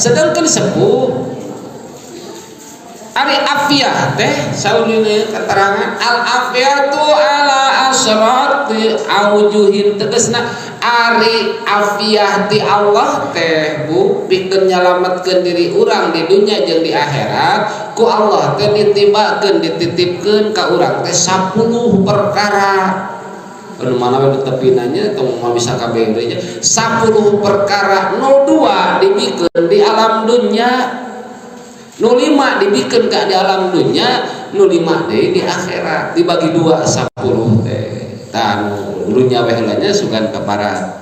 Sedangkan sepuh ari afiah teh saulina keterangan al afiatu ala asrati aujuhin tegasna ari afiah ti Allah teh bu pikeun nyalametkeun diri urang di dunya jeung di akhirat ku Allah teh ditibakeun dititipkeun ka urang teh 10 perkara anu mana we tepinanya tong moal bisa kabeh nya 10 perkara 02 dibikeun di alam dunya nu 5 dibikeun ka di alam dunya nu 5 deui di akhirat dibagi 2 10 teh tah nu dunya we heula nya sugan kaparat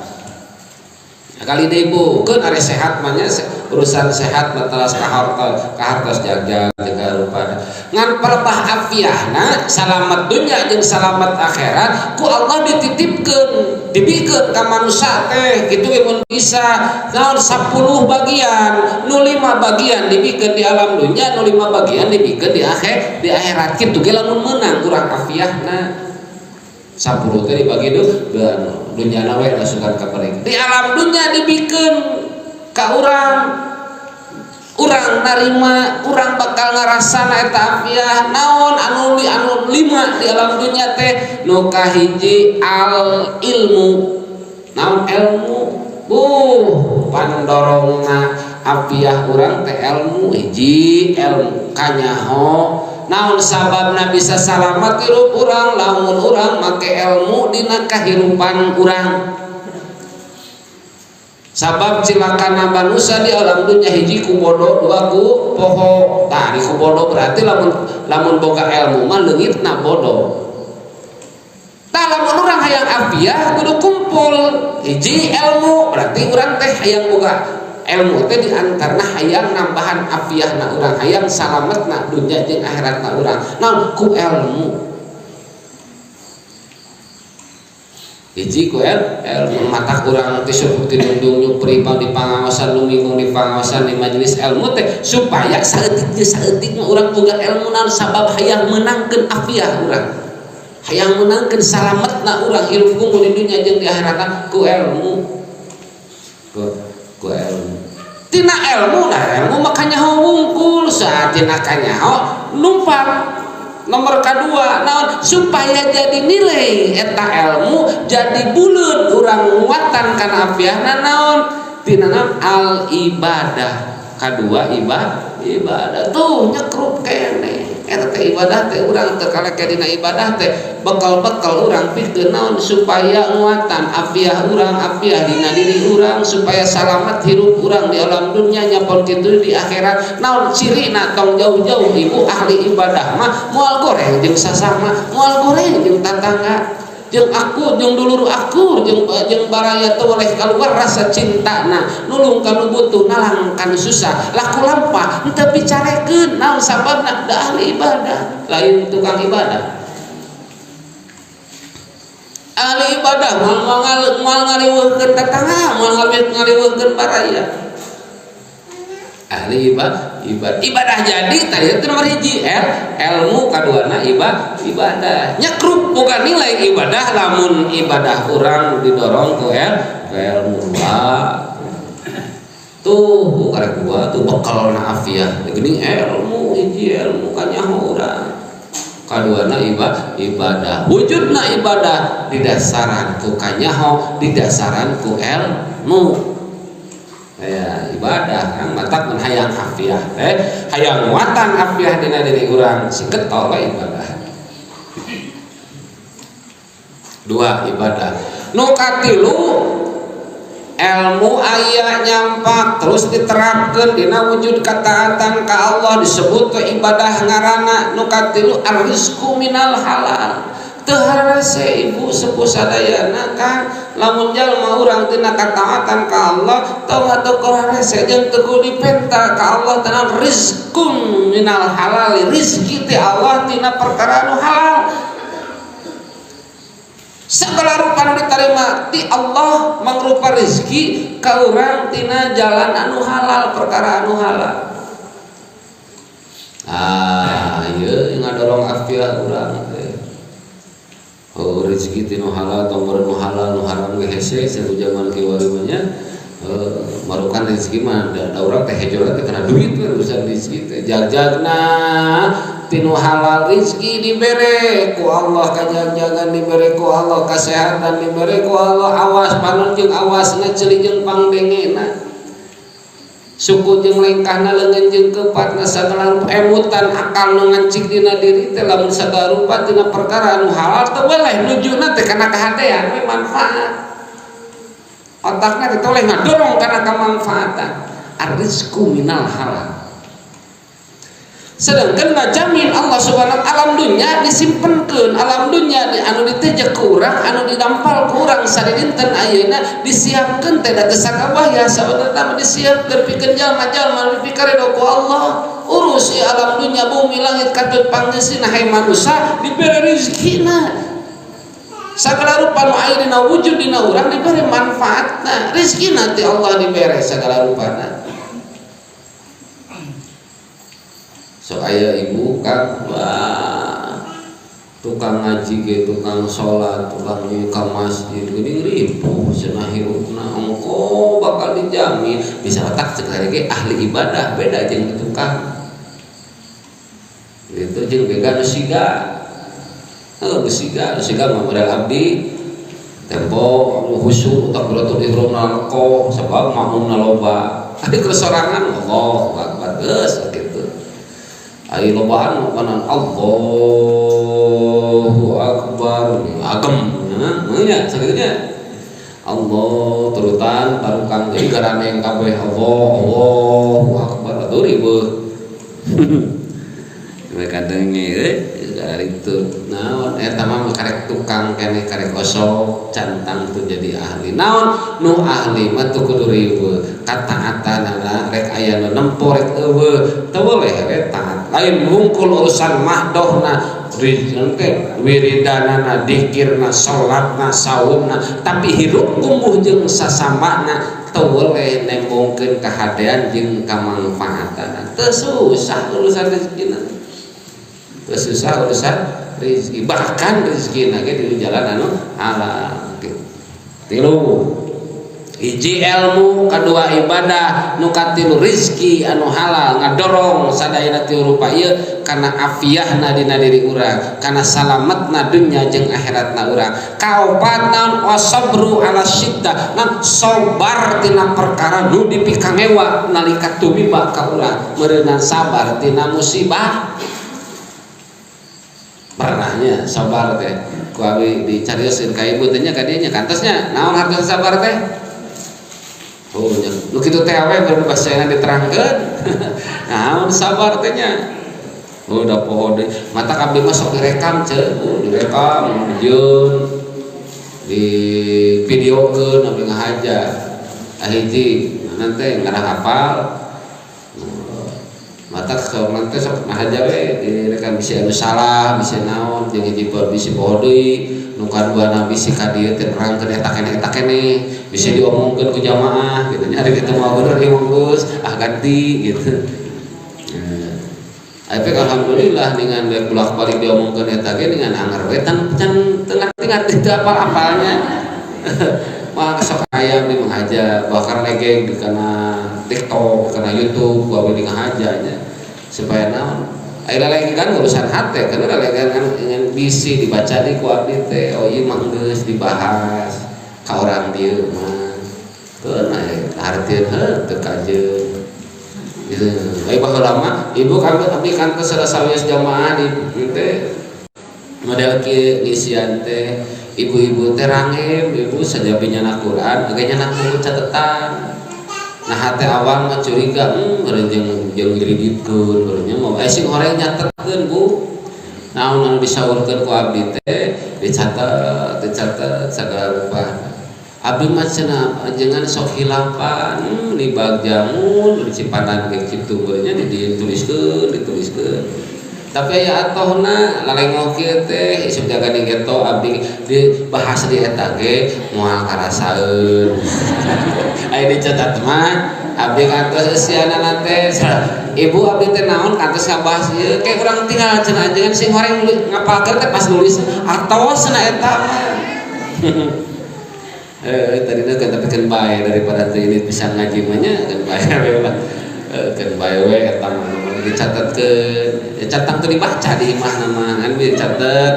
kali deui bu keun ari sehat mah nya urusan sehat mah teras kahartos jagjag jaga rupa ngan perebah afiahna salamat dunya jeung salamat akhirat ku Allah dititipkeun dibikeun ka manusia teh kitu we mun bisa naon 10 bagian nu 5 bagian dibikeun di alam dunya nu 5 bagian dibikeun di akhir di akhirat kitu ge lamun meunang urang afiahna 10 teh dibagi dua dunya na we sugan ka paling di alam dunya dibikeun ka urang urang narima urang bakal ngarasana eta afiah naon anu anu 5 di alam dunya teh nu kahiji al ilmu naon ilmu pandorongna afiah urang teh ilmu hiji ilmu kanyaho naon sababna bisa salamat hirup urang lamun urang make ilmu dina kahirupan urang sabab cilakana manusia di alam dunya hiji ku bodoh dua ku poho tah di ku bodoh berarti lamun lamun boga ilmu mah leungitna bodoh tah lamun urang hayang afiah kudu kumpul hiji ilmu berarti urang teh hayang boga ilmu teh di antarana hayang nambahan afiahna urang hayang salametna dunya jeung akhiratna urang naon ku ilmu hiji ku ilmu mata urang teh subuh ti dundung nyupri di pangaosan luminggung di pangaosan di majelis ilmu teh supaya saeutik jeung saeutik mah urang boga ilmu naon sabab hayang meunangkeun afiah urang hayang meunangkeun salametna urang hirup kumpul di dunya jeung di akhiratna ku ilmu ku ilmu tina ilmu nah ilmu makanya wungkul saat tina kanyaho numpak nomor kedua naon supaya jadi nilai eta ilmu jadi buleud urang nguatan kana afiahna naon tina naon al ibadah kadua ibadah tuh nyekrup kene eta teh ibadah teh urang teu kaleke dina ibadah teh bekal-bekal urang pikeun naon supaya nguatan afiah urang afiah dina diri urang supaya salamat hirup urang di alam dunya nyapon kitu di akhirat naon cirina tong jauh-jauh ibu ahli ibadah mah moal goreng jeung sasama moal goreng jeung tatangga jeung aku jeung dulur aku jeung jeung baraya teu boleh keluar rasa cintana nulung ka nu butuh nalang ka nu susah laku lampah henteu bicarekeun naon sababna da ahli ibadah lain tukang ibadah ahli ibadah moal ngaliweuhkeun tatangga moal ngaliweuhkeun baraya ahli ibadah jadi tadi itu nomor hiji ilmu kaduana ibadah nyekrup bukan nilai ibadah lamun ibadah urang didorong ku ilmu tuh karek gua tuh bekalna afiah geuning ilmu hiji ilmu kanyaho urang kaduana ibadah wujudna ibadah didasaran ku kanyaho didasaran ku ilmu ya ibadah kang matak mun hayang afiah teh hayang nguatan afiah dina diri urang si getol we ibadah dua ibadah nu katilu ilmu aya nyampak terus diterapkeun dina wujud kataatan ka Allah disebut ke ibadah ngaranna nu katilu arrizqu minal halal teu hararese ibu sepuh sadayana kan lamun jalma urang tina kataatan ka Allah tong atuh hararese jeung teu kudu dipenta ka Allah tina rizqum minal halal rizki ti Allah tina perkara nu halal segala rupa nu diterima ti Allah mangrupa rizki ka urang tina jalan anu halal perkara anu halal ah ieu ngadorong afiah urang teh oh rezeki ti nu halal tong nu halal nu haram ge hese saku zaman kiwari mah nya. Marukan rezeki mah da urang teh hejo teh kana duit we urusan rezeki teh jagjagna tinu halal rezeki dibere ku Allah, kajagjagan dibere ku Allah, kesehatan dibere ku Allah. Awas panon jeung awasna, ceuli jeung pangdengena, suku jeung lengkahna, leungeun jeung keupatna, sagala rupa emutan akal nu ngancik dina diri teh lamun sagala rupa tina perkara anu halal teu weleh nujuna teh kana kahadean we manfaat. Otakna teh toleh ngadorong kana kamanfaatan. Arrizqu minal halal. Sedangkan ngajamin Allah Subhanahu alam dunya disimpenkeun, alam dunya di, anu diteja ku urang, anu didampal ku urang sadidinten ayeuna disiapkeun teh da teu sakabah sabenerna mah disiapkeun pikeun jalma-jalma dipikaredo ku Allah. Urus ieu alam dunya, bumi langit katut panggeusina. Hai manusia, dibere rezekina sagala rupa nu aya dina wujud dina urang, dibere manfaatna. Rezekina ti Allah dibere sagala rupana. Sok aya ibu kang, wah, tukang ngaji ge, tukang sholat, tukang ka masjid geuning ripuh cenah hirupna. Ongko bakal dijamin bisa otak cek ge ahli ibadah beda jeung tukang gitu, jeung bega nu siga. Heuh, nu siga, nu siga mah model abdi tempo anu khusyuk takbiratul ihram nalko sebab makmumna loba. Ari sorangan Allahu akbar geus kitu. Ari lobaan makanan Allahu akbar agem nya sagitunya Allah turutan tarukang jadi garaneng kabeh Allah Allahu akbar atuh ribeuh. Mereka denge dari itu naon eta mah karek tukang keneh karek osok cantang tuh jadi ahli. Naon nu ahli mah teu kudu riweuh kataatanana, rek aya nu nempo rek eueuh teu boleh we taat. Lain wungkul urusan mahdohna teh, wiridanana, dikirna, salatna, saumna, tapi hirup kumuh jeung sasamana teu boleh nembongkeun kahadean jeung kamangfaatan. Teu susah urusan rezekina, teu susah urusan rezeki, bahkan rezeki ge di jalan anu halal gitu. Tilu, hiji ilmu, kedua ibadah, nu katilu rizki anu halal. Ngadorong sadayana ti rupa ieu kana afiahna dina diri urang, kana salametna dunya jeung akhiratna urang. Kaopat naon? Wasabru ala syiddah, nan sabar tina perkara nu dipikangewa nalika tumiba ka urang, meureunan sabar tina musibah. Pernahnya sabar teh ku abi dicarioskeun ka ibu teh nya, ka dieu nya, kantosnya naon hartos sabar teh. Oh nya nu kitu teh we baru bahasana diterangkeun naon sabar teh nya. Oh, da poho deui mata abdi mah sok direkam ceu. Oh, direkam jeung di videokeun abdi ngahaja. Hiji nanti ngarah hafal mata ke nanti sok ngahaja we direkam, bisi anu salah, bisi naon. Jeung hiji bisi poho deui, nu kaduana bisi ka dieu teh nerangkeun eta keneh, eta keneh bisa diomongkeun ku jamaah gitu nya. Ari kitu mah bener ieu mah geus ah ganti gitu. Nah, tapi alhamdulillah dengan rek bolak-balik diomongkeun eta ge dengan anger we tan can teu ngarti-ngarti, teu apal-apalnya. Mah sok aya di menghaja bahkan legeng di kana TikTok, kana YouTube ku abdi ngahaja nya supaya naon aya lagi kan urusan hate kan lelegan kan dengan bisi dibaca di ku abdi teh. Oh, ieu mah geus dibahas ka orang dieu mah keun hartieun heuh teu kajeun gitu. Ai baheula mah ibu kami abdi kantos sawios jamaah di teh model kieu ngisian teh ibu-ibu teh rangem. Ibu sajabi nyanak Quran ge nyanak buku catatan. Nah, hate awal mah curiga, meureun jeung jeung diriditkeun meureun nya mau sing horeng nyatetkeun Bu. Naon anu disaurkeun ku abdi teh dicatet, dicatet sagala rupa. Abdi mah cenah ajengan sok hilapan, di bagjamun di cipanan ge kitu meureun nya dituliskeun, dituliskeun. Tapi aya atohna lalengok kieu teh isuk jaga di geto abdi dibahas di eta ge moal karasaeun. Aya dicatat mah abdi kantos eusianana teh ibu abdi teh naon kantos ngabahas ieu kayak urang tinggal cenah ajengan sing horeng ngapalkeun teh pas nulis atos cenah eta mah. Tadi kan, tapi kan bae daripada teu ini bisa ngaji mah nya, kan bae we lah. Kan bae we eta mah nu dicatatkeun. Ya, catang teu dibaca di imah mah kan dicatet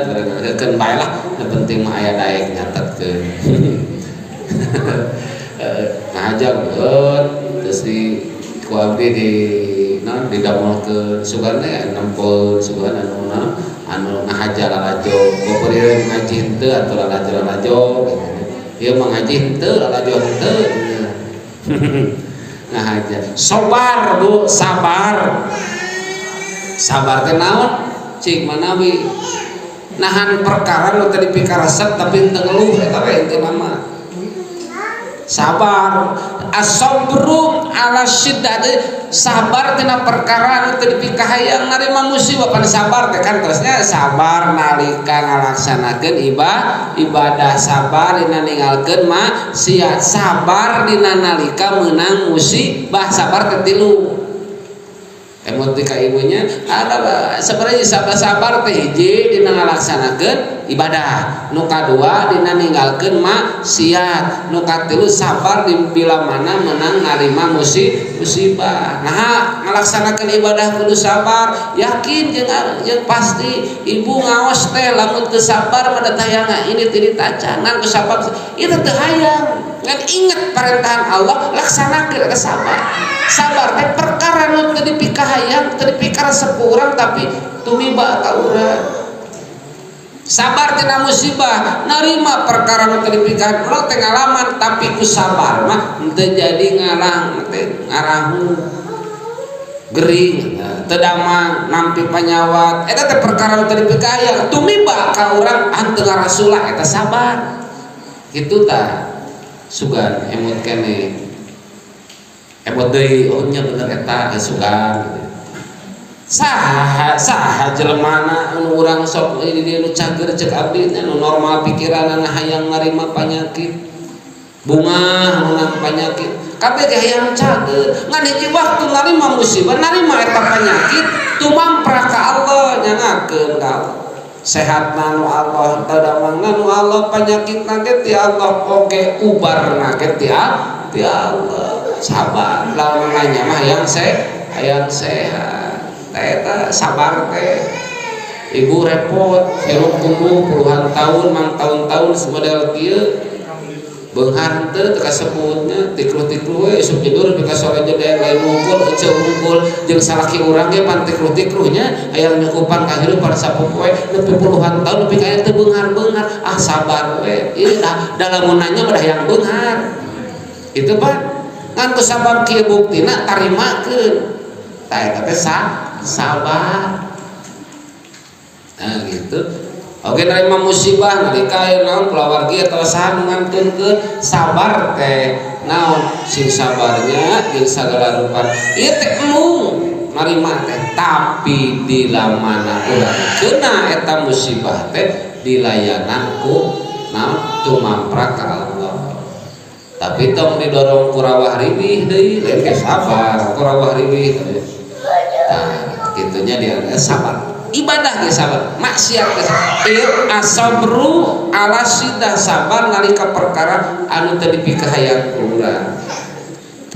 keun bae lah, nu penting mah aya daek nyatetkeun. Ngahaja beut terus di ku abdi di naon didamelkeun, sugan teh nempo sugan anu naon anu ngahaja lalajo, beupeur ieu ngaji henteu atuh lalajo lalajo gitu. Ieu mah ngaji henteu, lalajo henteu. Ngahaja sabar, Bu, sabar. Sabar teh naon? Cik manawi nahan perkara nu teu dipikaresep tapi teu ngeluh, eta we intina mah sabar. As-sabru ala syiddah, sabar tina perkara anu teu dipikahayang, narima musibah. Pan sabar teh kan terusnya sabar nalika ngalaksanakeun ibadah, sabar dina ninggalkeun maksiat, sabar dina nalika meunang musibah. Sabar teh tilu. Emot ka ibunya ada sebenarnya sabar. Sabar teh hiji dina ngalaksanakeun ibadah, nu kadua dina ninggalkeun maksiat, nu katilu sabar di bila mana menang narima musibah. Nah, ngalaksanakeun ibadah kudu sabar, yakin jeung pasti. Ibu ngaos teh lamun teu sabar mah da hayang ini teu ditacan, ngan ku sabar itu teu hayang, ngan inget perintah Allah, laksanakeun, eta sabar. Sabar teh perkara nu teu dipikahayang, teu dipikaresep urang, tapi tumiba ka urang. Sabar tina musibah, narima perkara nu teu dipikahayang urang teh ngalaman, tapi ku sabar mah teu jadi ngarang teh ngarahu gering, teu damang nampi panyawat. Eta teh perkara nu teu dipikahayang, tumiba ka urang, teu ngarasula, eta sabar kitu tah. Sugan emut keneh, emut deui, oh nya bener eta. Sugan gitu. Saha saha jelemana anu urang sok ini dia nu cager? Cek abdi nu normal pikiranana hayang narima panyakit, bungah menang penyakit? Kabeh ge hayang cager. Ngan hiji waktu narima musibah, narima eta penyakit, tumampra ka Allah, nyangakeun ka Allah. Sehatna nu Allah, dadamangna nu Allah, penyakitna ge ti Allah, oge ubarna ge ti Allah. Sabar lamun nanya mah hayang sehat. Eta sabar teh. Ibu repot hirup tumbuh puluhan tahun, mang tahun-tahun model kieu, beunghar henteu teu kasebutnya, tikruh-tikruh we isuk tidur nepi ka sore jede lain ngumpul eceu ngumpul jeung salaki urang ge pan tikruh-tikruhnya, hayang nyukupan kahirupan sapopoe nepi puluhan tahun nepi ka teu beunghar-beunghar. Ah, sabar we ieu dah. Dalam nanya mah hayang beunghar itu, Pak, ngan ku sabab kieu buktina tarimakeun. Tah, eta teh sabar. Nah, gitu. Oke, nerima musibah nalika aya naon kulawargi atau saha nu ngantunkeun. Sabar teh naon? Sing sabarnya jeung sagala rupa ieu teh embung narima teh, tapi di lamana urang kena eta musibah teh dilayanan ku naon, tumampra ka Allah, tapi tong didorong ku rawah riwih deui, lain ge sabar ku rawah riwih. Nah, kitunya dia sabar. Ibadah ge sabar, maksiat ge sabar. Ieu asabru ala syiddah, sabar nalika perkara anu teu dipikahayang ku urang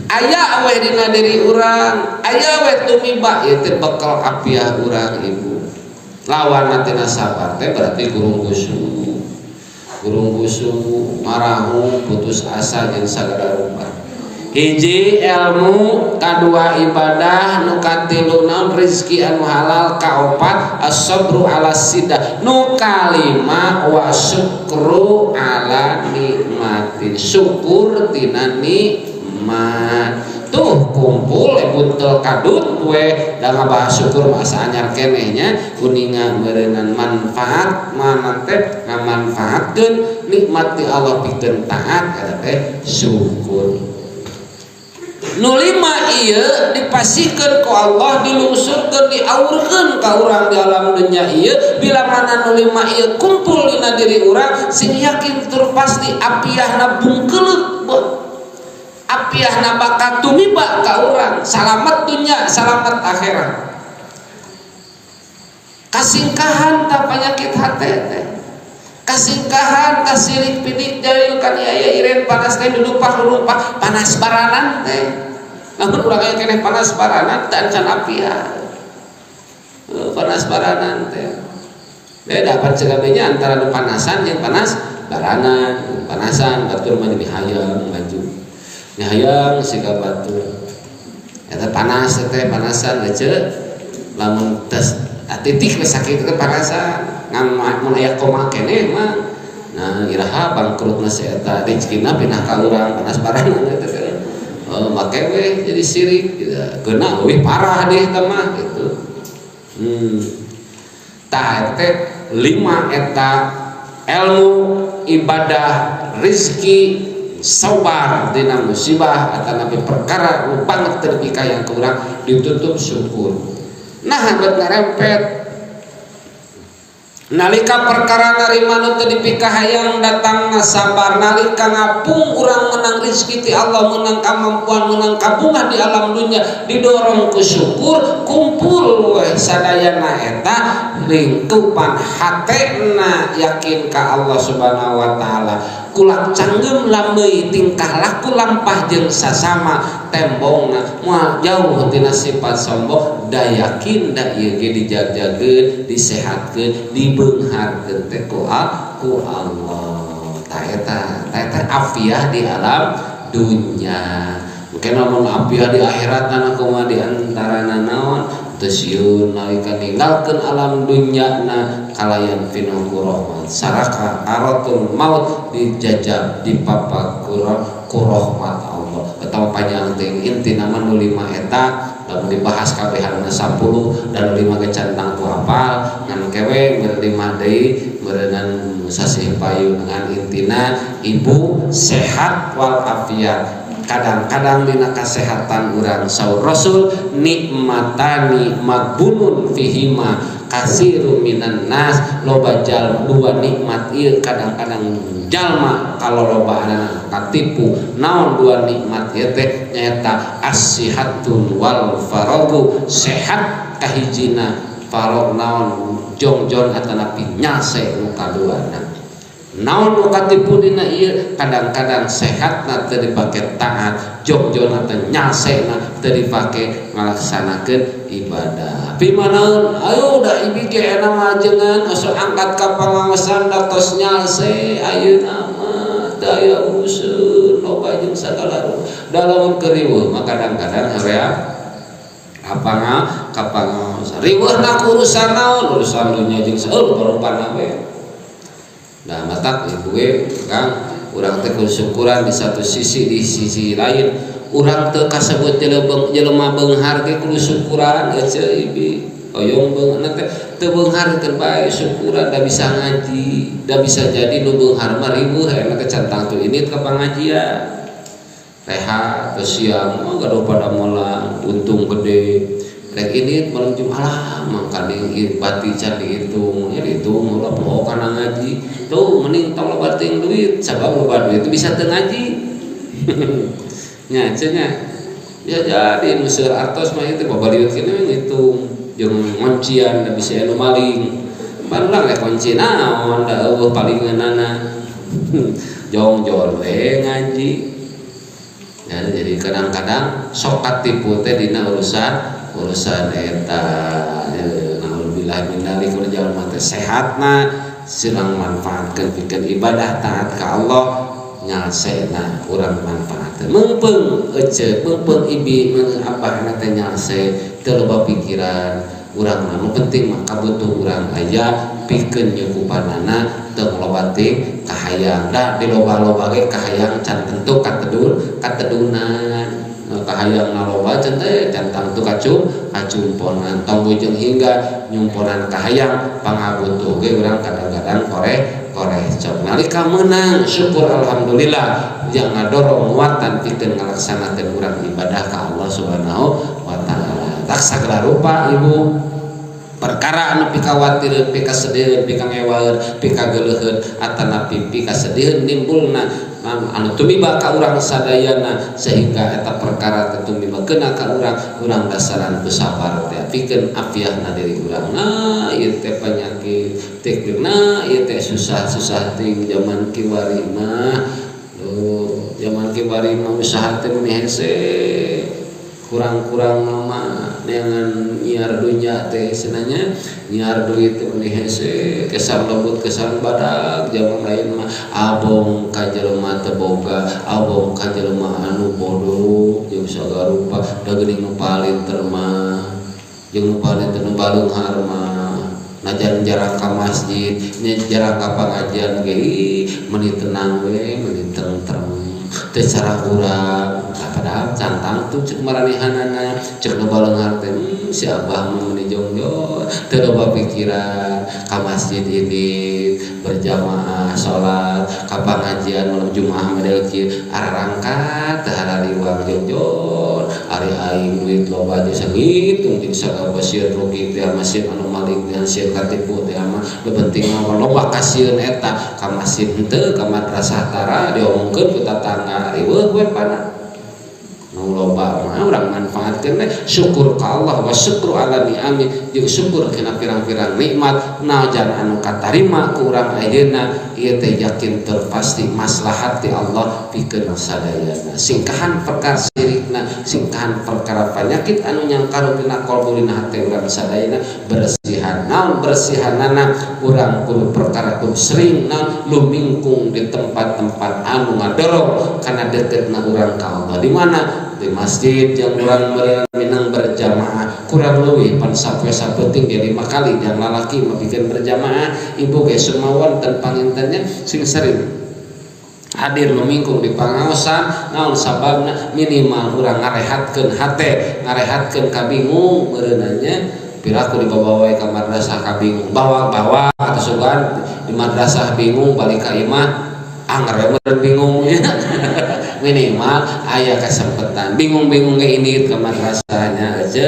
aya we dina diri urang, aya we tumiba, ieu teh bekal apiah urang, Ibu. Lawan tina sabar teh berarti gurung gusu, gurung gusu, marahu, putus asa jeung sagala rupa. Hiji ilmu, kadua ibadah, nu katilu naon? Rezeki anu halal. Kaopat as-sabru ala syiddah, nu kalima wa syukru ala nikmatin, syukur tina nikmat. Tuh kumpul buntel kadut we da ngabahas syukur masa anyar keneh nya, kuninga meureunnan manfaat mana teh ngamanfaatkeun nikmat ti Allah pikeun taat, eta teh syukur. Nu lima ieu dipasihkeun ku Allah, dilungsurkeun, diaurkeun ka urang di alam dunya ieu. Bila mana nu lima ieu kumpul dina diri urang, sing yakin tur pasti apiahna bungkeuleuk, apiahna bakal tumiba ka urang, salamet dunya, salamet akhirat. Kasingkahan ta penyakit hate teh. Kasingkahan kasirik pidik jahil kan aya iren panas teh dudupak dudupak panas baranan teh. Namun urang aya keneh panas baranan teh can apiah. Panas baranan teh. Beda pan cegabenya antara nu panasan jeung panas baranan. Panasan batur mah hayang maju. Hayang siga batur. Eta panas teh panasan ece lamun tes titik we sakit teh panasan ngan mun aya koma keneh mah nah iraha bangkrutna si eta rezekina pindah ka urang panas baranan eta teh. Oh make we jadi sirik gitu. Geuna euy parah deh eta mah gitu. Tah teh lima eta ilmu ibadah rezeki sabar dina musibah atau nabi perkara nu banget teu yang kurang ditutup syukur. Nah bet ngarempet nalika perkara narima nu teu dipikahayang datangna sabar, nalika ngapung urang menang rezeki ti Allah, menang kemampuan, menang kabungan di alam dunia, didorong ku syukur, kumpul we sadayana eta lingkupan hatena yakin ka Allah Subhanahu wa taala, kulak canggem lambey tingkah laku lampah jeung sasama tembongna moal jauh tina sifat sombong, da yakin da ieu ge dijagjageun, disehatkeun, dibeungharkeun teh ku Allah. Tah eta, tah eta afiah di alam dunya. Mungkin lamun afiah di akhirat na kumaha, di antarana naon? Teu sieun nalika ninggalkeun alam dunya na kalayan pinuh ku rahmat, sakaratul maut dijajab dipapag ku rahmat Allah. Eta panjang teuing, intina mah nu lima eta. Lamun dibahas kabehanna 10 dan 5 ge can tangtu hafal, ngan kewe mere lima deui meureunan sasih payu. Dengan intina ibu sehat wal afiat. Kadang-kadang dina kasehatan urang, saur Rasul, nikmatani magbunun fihima katsiru minan nas, loba jal dua nikmat ieu kadang-kadang jalma kalau loba anak katipu. Naon dua nikmat ieu teh? Nyaeta as-sihatun wal faragu, sehat kahijina, farag naon jongjon atanapi nyase nu kaduana. Naon nu katipu dina ieu? Kadang-kadang sehatna teu dipake taat, jongjonna teh nyasena teu dipake ngalaksanakeun ibadah. Pimanaeun ayo da ibi ge enak mah ajengan osok angkat ka pangaosan da tos nyase ayeuna mah teu aya uruseun loba jeung sagala rupa. Da lamun keur riweuh mah kadang-kadang hoream ka pangaosan, riweuhna ku urusan naon, urusan dunya jeung seueur rupana we. Nah, matak ibu we Kang, urang teh kudu syukuran di satu sisi, di sisi lain urang teu kasebut jelema beunghar ge kudu syukuran ece ibi. Hoyong beunghar teh teu beunghar teu bae syukuran da bisa ngaji, da bisa jadi nu beunghar mah riweuh enak teh can tangtu ini ka pangajian. Rehat teu siang mah gaduh padamelan untung gede. Rek ini malam Jumat lah makanya bati can dihitung ya, dihitung ulah poho kana ngaji tuh, mending tong loba teuing duit, sabab loba duit itu bisa teu ngaji nya cenah. Bisa jadi nu seueur artos mah itu babaliut kene ngitung jeung ngoncian da bisa anu maling pan urang rek kunci naon da eueuh palingeunana, jongjon we ngaji ya. Jadi kadang-kadang sok katipu teh dina urusan urusan eta. Naudzubillah min dzalik, kudu jalma teh sehatna sedang manfaatkeun pikeun ibadah taat ka Allah, nyalsena urang manfaatkeun. Meungpeung ece, meungpeung ibi, meungpeung abahna teh nyalse teu loba pikiran urang mah, nu penting mah kabutuh urang aya pikeun nyukupanana, teu loba teuing kahayang, da di loba-loba ge kahayang can tentu katedun katedunan, kahayang loba can teh can tangtu kacumponan. Tong bujeng hingga nyumponan kahayang, pangabutuh ge urang kadang-kadang koreh koreh cok. Nalika meunang syukur alhamdulillah yang ngadorong muatan pikeun ngalaksanakeun urang ibadah ka Allah Subhanahu wa taala. Tak sagala rupa ibu perkara anu pikawatireun, pikasediheun, pikangewaeun, pikageuleuheun atanapi pikasediheun nimbulna. anu tumiba ka urang sadayana, sehingga eta perkara teh tumiba kena ka urang. Urang dasaran ku sabar teh pikeun afiahna diri urang. Nah, ieu teh penyakit teh, nah, ieu teh susah-susah ting zaman kiwari mah. Duh, zaman kiwari mah usaha teh meni hese, kurang-kurang mah neangan nyiar dunya teh cenanya, nyiar duit teh meni hese, kesan lembut kesan badag. Zaman lain mah abong ka jelema teu boga, abong ka jelema anu bodoh jeung sagarupa. Da geuning nu palinter mah, jeung nu palinter, nu baleunghar mah, najan jarang ka masjid nya, jarang ka pangajian ge meuni tenang we, meuni tentrem teu cara urang. Padahal cantang tuh cek maranehanana, cek nu baleunghar teh, si abah mah meuni jongjon, teu loba pikiran, ka masjid ini berjamaah salat, ka pangajian malam Jumaah model kieu ararangkat, teu harariwang, jongjon. Ari aing duit loba aja sagitu jeung sagala, sieun rugi teh mah, sieun anu maling teh, sieun katipu teh mah. Nu penting mah loba kasieun eta, ka masjid henteu, ka madrasah tara, diomongkeun ku tatangga, riweuh we. Pana nu loba mah urang manfaatkeun we, syukur ka Allah, wa syukru ala ni'ami, jeung syukur kana pirang-pirang nikmat najan anu katarima ku urang ayeuna ieu teh yakin terpasti maslahat ti Allah pikeun sadayana. Singkahan perkara sirikna, singkahan perkara penyakit anu nyangkaru dina kolbu, dina hate urang sadayana, bersihan. Naon bersihanana? Urang kudu perkara kudu sering naon lumingkung di tempat-tempat anu ngadorong kana deketna urang ka Allah. Di mana? Di masjid yang urang minang berjamaah kurang leuwih pan sapoe sapenting ge 5 kali. Jang lalaki mah bikin berjamaah, ibu ge sumawan dan pangintennya sing sering hadir lumingkung di pangaosan. Naon sababna? Minimal urang ngarehatkeun hate, ngarehatkeun kabingung meureunanya. Piraku dibawa wae ka madrasah kabingung, bawa-bawa atau sugan di madrasah bingung, balik ka imah anger we meureun bingung. Minimal aya kesempatan bingung-bingung ge ini ke madrasahnya aja,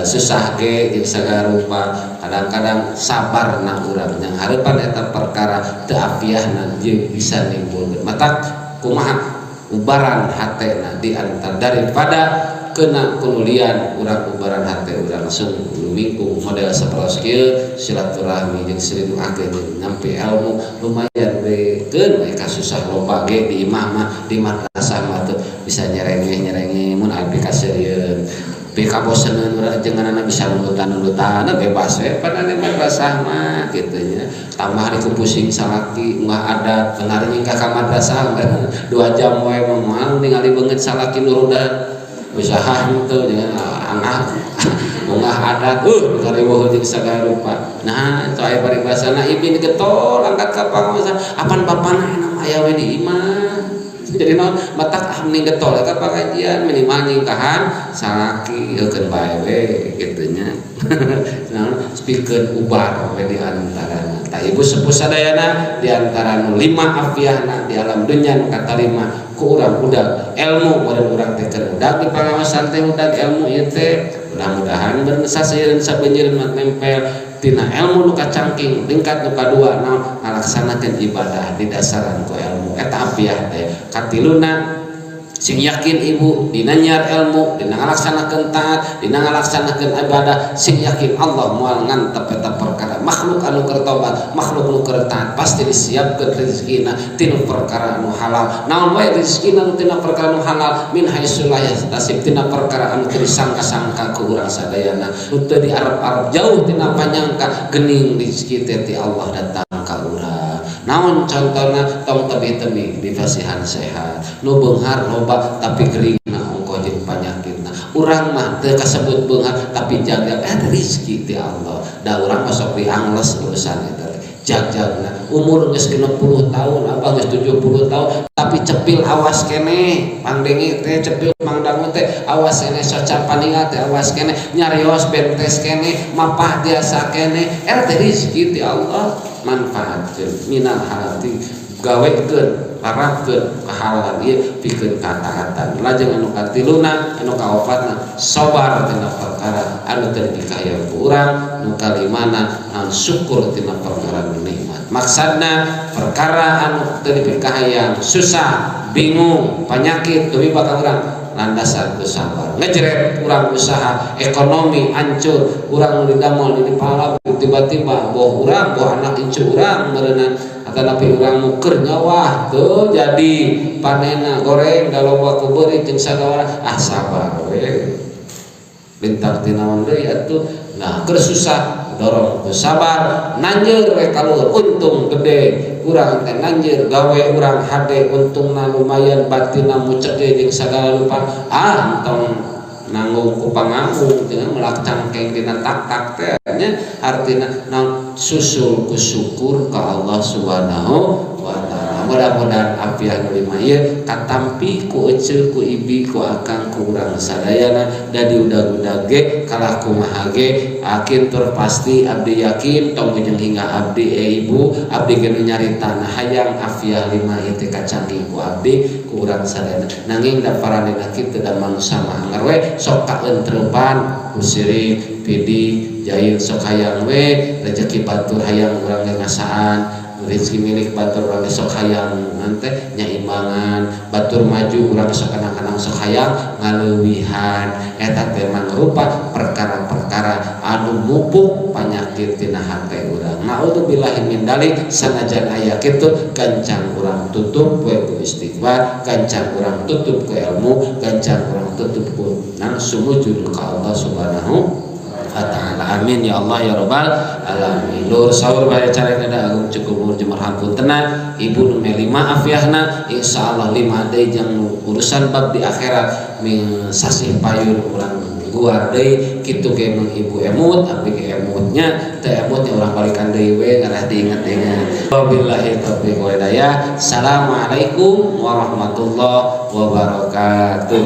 susah ge jeung sagala rupa. Kadang-kadang sabar na urang yang harapan eta perkara teu afiahna jeung bisa nimbulkeun matak kumaha ubaran hatena di antar daripada kena kunulian urang ubaran hate urang, langsung lumingkung model sapertos kieu, silaturahmi jeung sering akeh nyampe ilmu lumayan we, keun we kasusah loba ge di imah mah, di madrasah mah teu bisa nyerengeh-nyerengeh. Mun aya pikaseurieun, pikaboseneun urang jeung anak bisa nulutan-nulutan bebas we pada di madrasah mah kitu nya. Tambah di pusing salaki nggak ada benar nyingkah ka madrasah 2 jam we mah moal ningali beungeut salaki nurudan usaha henteu jangan angah ungah adat kariweuh jeung sagala rupa. Nah, itu aya paribasana ibin getol angkat ka pangaosan, apan bapana enak aya we di imah. Jadi naon matak ah mending getol ka pangajian, minimal nyingkahan salaki, heukeun bae we kitu nya. Naon pikeun ubar we di antarana. Tah, ibu sepuh sadayana, di antara nu lima afiahna di alam dunya nu katarima ku urang udag ilmu. Meureun urang teh keur udag di pangaosan teh, udag ilmu ieu teh mudah-mudahan bersaseureun sabeunjeureun mah nempel tina ilmu nu kacangking. Tingkat nu kadua naon? Ngalaksanakeun ibadah didasaran ku ilmu, eta afiah teh. Katiluna, sing yakin ibu dina nyiar ilmu, dina ngalaksanakeun taat, dina ngalaksanakeun ibadah, sing yakin Allah moal ngantep eta perkara. Makhluk anu keur tobat, makhluk nu keur taat pasti disiapkeun rezekina tina perkara anu halal. Naon wae rezekina nu tina perkara anu halal, min haitsu la yahtasib, tina perkara anu teu disangka-sangka ku urang sadayana, nu teu diarep-arep, jauh tina panyangka, geuning rezeki teh ti Allah datang ka urang. Naon contohna? Tong tebi-tebi dipasihan sehat. Nu beunghar loba tapi gering na ongkoh jeung panyakitna. Urang mah teu kasebut beunghar tapi jagjag eta rezeki ti Allah. Da urang mah sok diangles urusan eta teh jagjagna. Umur geus 60 tahun, abah geus 70 tahun, tapi cepil awas keneh, pangdenge teh cepil, pangdangu teh awas keneh, soca paningal teh awas keneh, nyarios bentes keneh, mapah biasa keneh. Eta teh rezeki ti Allah, manfaatkeun minal halati, gawekeun. Larapkeun kahalalan ieu pikeun kataatan. Lajeng anu katiluna, anu kaopatna, sabar tina perkara anu teu dikahayang ku urang. Nu kalimana naon? Syukur tina perkara nu nikmat. Maksudna perkara anu teu dipikahayang, susah, bingung, penyakit tumiba ka urang, landasan ku sabar. Ngejret urang usaha, ekonomi hancur, urang didamel di pala, tiba-tiba boh urang, boh anak incu urang meureunan, atanapi urang muker nyawah tuh jadi panena goreng da loba ku beurit jeung sagala. Ah, sabar we, lintang tinaon deui atuh. Nah, keur susah dorong ku sabar, nanjeur we kaluhur, untung gede. Urang teh nanjeur gawe urang hade, untungna lumayan, batinna muceke jeung sagala rupa. Ah, entong nanggung ku panganggung cenah, melak cangkeng dina tak-tak teh nya. Artina naon? Susul ku syukur ka Allah Subhanahu wa Taala. Mudah-mudahan afiah nu lima ieu katampi ku eceu, ku ibi, ku akang, ku urang sadayana. Da diudag-udag ge kalah kumaha ge akin tur pasti abdi yakin tong jeung hingga abdi ibu abdi ge nu nyarita. Nah, hayang afiah lima ieu teh kacanggih ku abdi, ku urang sadayana, nanging da paranena kitu da manusia mah anger we sok kaentrepan ku sirik, pidi, jahil. Sok hayang we rezeki batur, hayang urang ge ngasaan rezeki milik batur. Urang sok hayang nanti nyaimbangan batur maju, urang sok kadang-kadang sok hayang ngaleuwihan. Eta teh mangrupa perkara-perkara anu mupuk panyakit tina hate urang. Naudzubillahi min dalik. Sanajan aya kitu, gancang urang tutup we ku istighfar, gancang urang tutup ku ilmu, gancang urang tutup ku nang sumujud ka Allah Subhanahu wa Ta'ala. Amin ya Allah ya Rabbal alamin. Lur, sahur bae careng ada agung cukup umur jemar hapuntena. Ibu nu lima afiahna, insyaallah lima deui jang urusan bab di akhirat ming sasih payun urang guar deui. Kitu ge meng ibu emut, abdi ge emutnya teu emutnya urang balikan deui we ngarah diinget-inget. Wabillahi taufiq wal hidayah. Assalamualaikum warahmatullahi wabarakatuh.